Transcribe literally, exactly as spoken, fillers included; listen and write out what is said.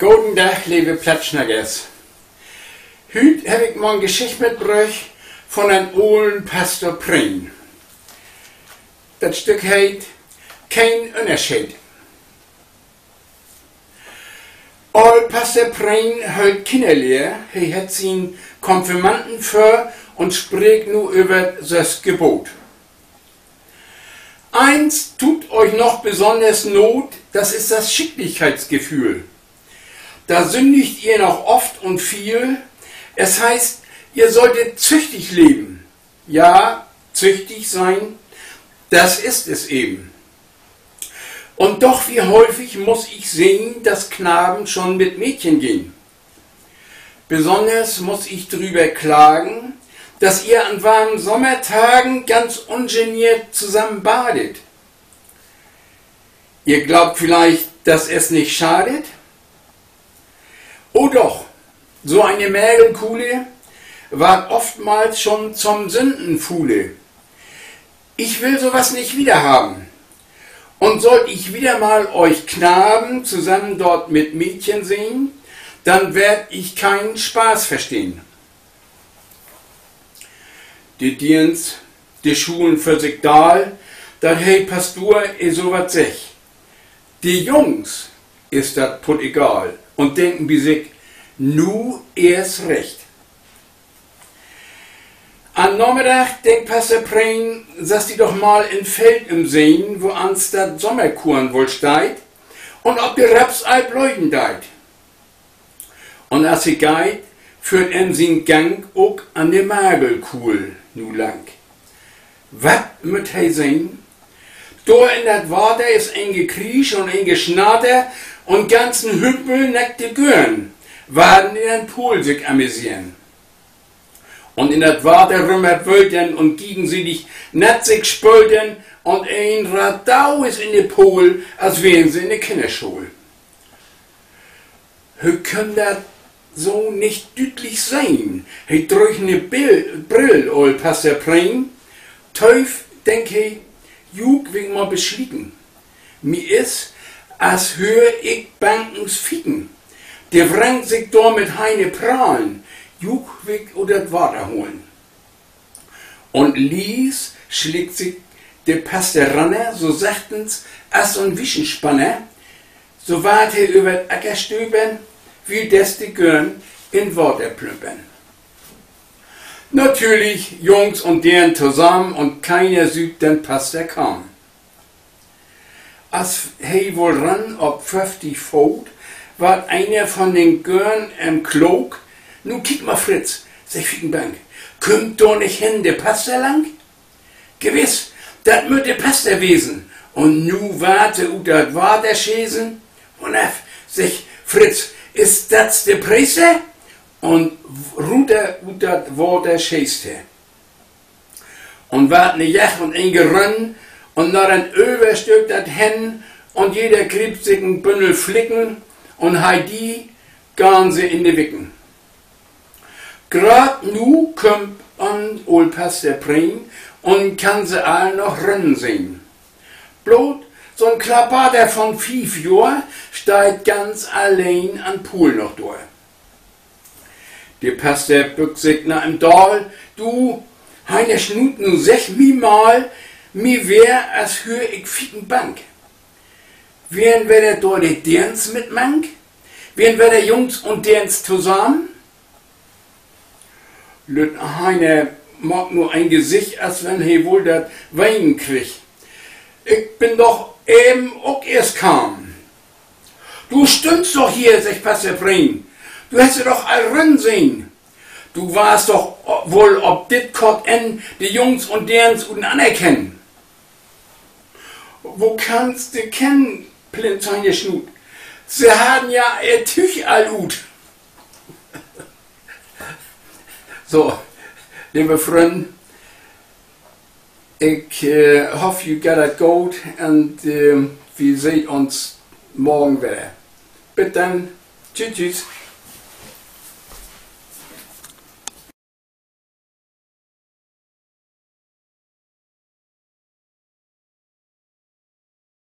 Goden Dag, leve Plattsnackers. Hüüt heff ik mal en Geschicht mitbröcht von den olen Paster Preen. Dat Stück heet: Keen Ünnerscheed. Ool Paster Preen höllt Kinnerlehr, he hett sien Konfirmanden vör un spreek nu över dat söste Geboot. Eins tut euch noch besonders Not, das ist das Schicklichkeitsgefühl. Da sündigt ihr noch oft und viel. Es heißt, ihr solltet züchtig leben. Ja, züchtig sein, das ist es eben. Und doch, wie häufig muss ich sehen, dass Knaben schon mit Mädchen gehen. Besonders muss ich drüber klagen, dass ihr an warmen Sommertagen ganz ungeniert zusammen badet. Ihr glaubt vielleicht, dass es nicht schadet? Oh doch, so eine Mägelkuhle ward oftmals schon zum Sündenfuhle. Ich will sowas nicht wiederhaben. Und sollt ich wieder mal euch Knaben zusammen dort mit Mädchen sehen, dann werd ich keinen Spaß verstehen. De Deerns, de schulen för sik daal, dat he Pastor e so wat seggt. De Jungs is dat puttegal un denken bi sik: Nu eerst recht. An Namiddag denkt Paster Preen: Sast di doch mal in Feld ümsehn, woans dat Sommerkoorn woll steiht un of de Raps al blöden deit. Un as he geiht, föhrt em sien Gang ok an de Mägelkuhl nu lang. Wat mutt he sehn? Dor in dat Water is en Gekriesch un en Geschnatter un ganzen Hümpel nackt de Göörn, warden in den Pool sik amüseren. Un in dat Water rümmert Wöltern un gegensiedig nett sik spöltern un en Radau is in de Pool, as weren se in de Kinnerschool. He kunn dat so nich düütlich sehn. He dröög ne Bill-, Brill, ool Paster Preen. Tööv, denk he, juuk will ik mal beslieken. Mi is, as höör ik Bankens fieken. De wrangt sik dor mit Heine prahlen. Juuk will ik ut dat Water holen. Un lies slickt sik de Paster ranner, so sachtens as so'n Wieschenspanner, so warrt he över 't Acker stöpern, wieldes de Göörn in Water plümpern. Natürlich, Jungs un Deern tosamen un keiner süht den Paster kamen. As he woll ran op föfftig Foot, warrt een von de Göörn em klook: Nu kiek mal, Fritz, seggt Fiekenbank, kümmt dor nich hen de Paster lang? Gewiss, dat mutt de Paster wesen. Un nu warrt he ut dat Water schesen. Un af, seggt Fritz, is dat de Preester? Un ruter ut dat Water scheest he. Un warrt ne Jach un en Gerönn, un na den Över stööt dat hen, un jeder griept sik en Bünnel Flicken, un heidi gahn se in de Wicken. Graad nu kümmt an ool Paster Preen un kann se all noch rennen sehn. Bloot so'n Klabater von fief Johr steiht ganz alleen an Pool noch dor. De Paster bückt sik na em daal: Du, Heine Snuut, nu segg mi mal, mi weer, as höör ik Fiekenbank. Weren wedder dor de Deerns mit mank? Weren wedder Jungs un Deerns tosamen? Lütt Heine maakt nu en Gesicht, as wenn he woll dat Wenen kriggt. Ik bün doch even ok eerst kamen. Du stünnst doch hier, seggt Paster Preen. Du hest se doch all rennen sehn. Du warrst doch woll op dit kort Enn de Jungs un Deerns uteneen kennen. Wo kannst de kennen, plint Heine Snuut? Se harrn ja ehr Tüüg all ut. So, leve Frünn, ik, äh, hoff, ju geiht dat goot un, äh, wi seht uns morgen wedder. Bit denn. Tschüss, tschüss.